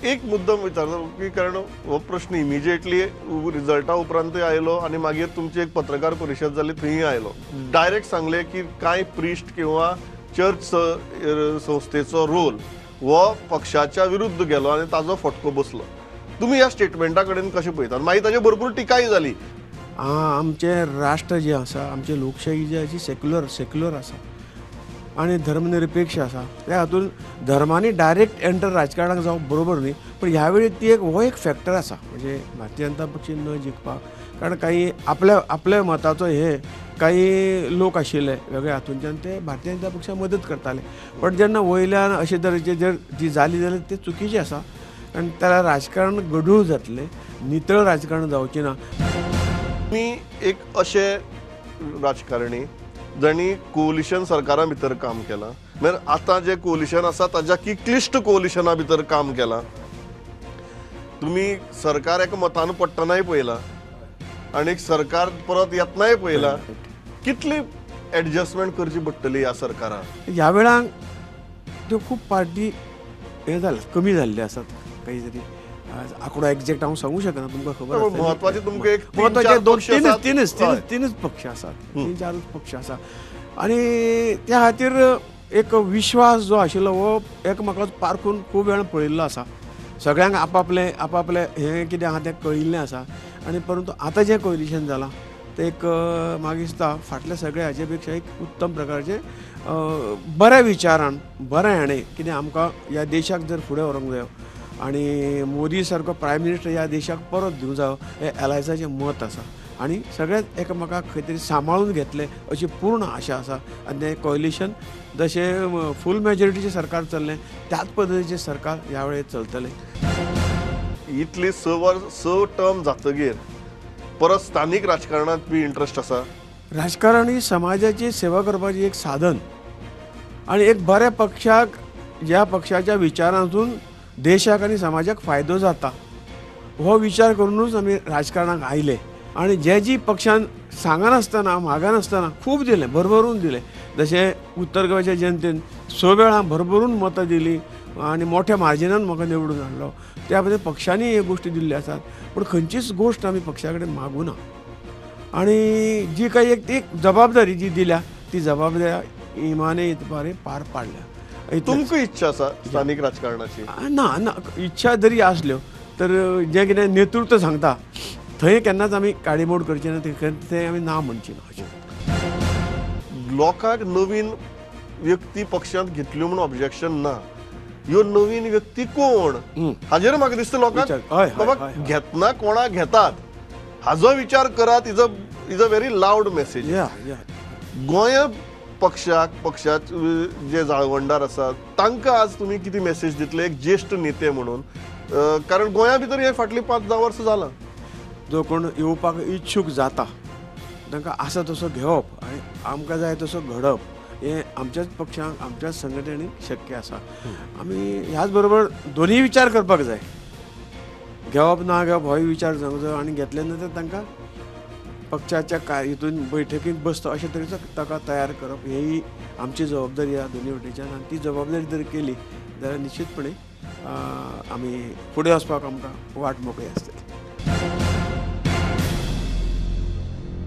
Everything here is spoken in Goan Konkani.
एक मुद्दम विचारता की कारण हो प्रश्न इमिजिएटली रिजल्टा उपरांतय आयलो आनी मागीर तुमची एक पत्रकार परिशद जाली थंय आयलो. डायरेक्ट सांगले की कांय प्रिस्ट किंवा चर्च संस्थेचो रोल हो पक्षाच्या विरुद्ध गेलो आनी ताजो फटको बसलो. तुमी ह्या स्टेटमेंटा कडेन कशें पळयतात? मागीर ताजेर भरपूर टिकाय जाली. आमचें राष्ट्र जें आसा, आमची लोकशाही जी आसा सेक्युलर आसा आनी धर्मनिरपेक्ष आसा. त्या हातून धर्मांनी डायरेक्ट एंटर राजकारणाक जावप बरोबर न्ही, पण ह्या वेळी ती एक हो एक फॅक्टर आसा म्हणजे भारतीय जनता पक्ष न जिखपाक, कारण काही आपल्या आपल्या मताचो हे काही लोक आशिल्ले वेगळे हातूंच्यान ते भारतीय जनता पक्षाक मदत करताले. पण जेन्ना वयल्यान अशे तरेचे जर जी जाली जाल्यार ते चुकीचें आसा, कारण त्याला राजकारण गढूळ जातलें, नितळ राजकारण जावचें ना. तुमी एक अशे राजकारणी जांणी कोलिशन सरकारा भितर काम केलां, म्हळ्यार आतां जें कोलिशन आसा ताज्या की क्लिश्ट कोलिशना भितर काम केलां. तुमी सरकार एका मतान पडटनाय पळयलां आनी सरकार परत येतनाय पळयलां. कितली एडजस्टमेंट करची पडटली ह्या सरकाराक? ह्या वेळाक त्यो खूब पार्टी हे जाले कमी जाल्ले आसात. काही तरी आंकडो एक्झॅक्ट हांव सांगू शकना, तुमकां खबर आसा. म्हत्वाचे तुमकां एक म्हत्वाचे दोन तीनच तीनच पक्ष आसात, तीन चारूच पक्ष आसा. आनी त्या खातीर एक विश्वास जो आशिल्लो हो एकामेकाक पारखून खूब वेळान पळयल्लो आसा. सगळ्यांक आपापलें आपापलें हें कितें आहा तें कळिल्लें आसा. आनी परंतु आतां जें कोलिशन जालां तें एक म्हाका दिसता फाटल्या सगळ्या हाचे पेक्षा एक उत्तम प्रकारचें बऱ्या विचारान बऱ्या हाणें कितें आमकां ह्या देशाक जर फुडें व्हरूंक जायो आनी मोदी सारको प्रायम मिनिस्टर ह्या देशाक परत दिवंक जायो हें एलायन्साचें मत आसा. आनी सगळेच एकामेकाक खंय तरी सांबाळून घेतले अशी पूर्ण आशा आसा. आनी तें कोलिशन जशें फूल मेजॉरिटीचें सरकार चल्लें त्याच पद्दतीचें सरकार ह्या वेळेर चलतलें. इतली 6 वर्स 6 टर्म जातगीर परत स्थानीक राजकारणांत बी इंट्रस्ट आसा? राजकारण ही समाजाची सेवा करपाची एक साधन आनी एक बऱ्या पक्षाक ज्या पक्षाच्या विचारांतून देशाक आनी समाजाक फायदो जाता हो विचार करूनच आमी राजकारणाक आयले. आनी जे जी पक्षान सांगनासतना मागनासतना खूब दिलें, भरभरून दिलें. जशें उत्तर गोंयच्या जनतेन 6 वेळां भरभरून मतां दिलीं आनी मोठ्या मार्जिनान म्हाका निवडून हाडलो. त्या खातीर पक्षांनी ह्यो गोश्टी दिल्ल्यो आसात, पूण खंयचीच गोश्ट आमी पक्षा कडेन मागूं ना. आनी जी काही एक ती जबाबदारी जी दिल्या ती जबाबदारी इमाने इतबारे पार पाडल्या. तुमकां इच्छा आसा स्थानीक राजकारणाची? ना ना, इच्छा जरी आसल्यो तर जें कितें नेतृत्व सांगता थंय केन्नाच आमी काडीमोड करची ना, थंय आमी ना म्हणची ना. अशें लोकांक नवीन व्यक्ती पक्षांत घेतल्यो म्हूण ऑब्जेक्शन ना, ह्यो नवीन व्यक्ती कोण हाजेर म्हाका दिसता लोकांक बाबा घेतना कोणाक घेतात हाजो विचार करात. Is a very loud message. गोंया पक्षाक पक्षाचे जे जाळवणदार आसात तांकां आज तुमी कितें मेसेज दितले एक ज्येश्ठ नेते म्हणून? कारण गोंया भितर हे फाटलीं 5-10 वर्सां जालां. जो कोण येवपाक इच्छूक जाता तांकां आसा तसो घेवप आनी आमकां जाय तसो घडप हें आमच्याच पक्षांक आमच्याच संघटनेक शक्य आसा. आमी ह्याच बरोबर दोनूय विचार करपाक जाय, घेवप ना घेवप होय विचार जावंक जाय आनी घेतले नंतर तांकां पक्षाच्या काय हितून बैठकीत बसता अशे तरेचो ताका तयार करप ही आमची जबाबदारी आसा दोनूय वटेच्यान. आनी ती जबाबदारी जर केली जाल्यार निश्चितपणे आमी फुडें वचपाक आमकां वाट मोकळी आसतली.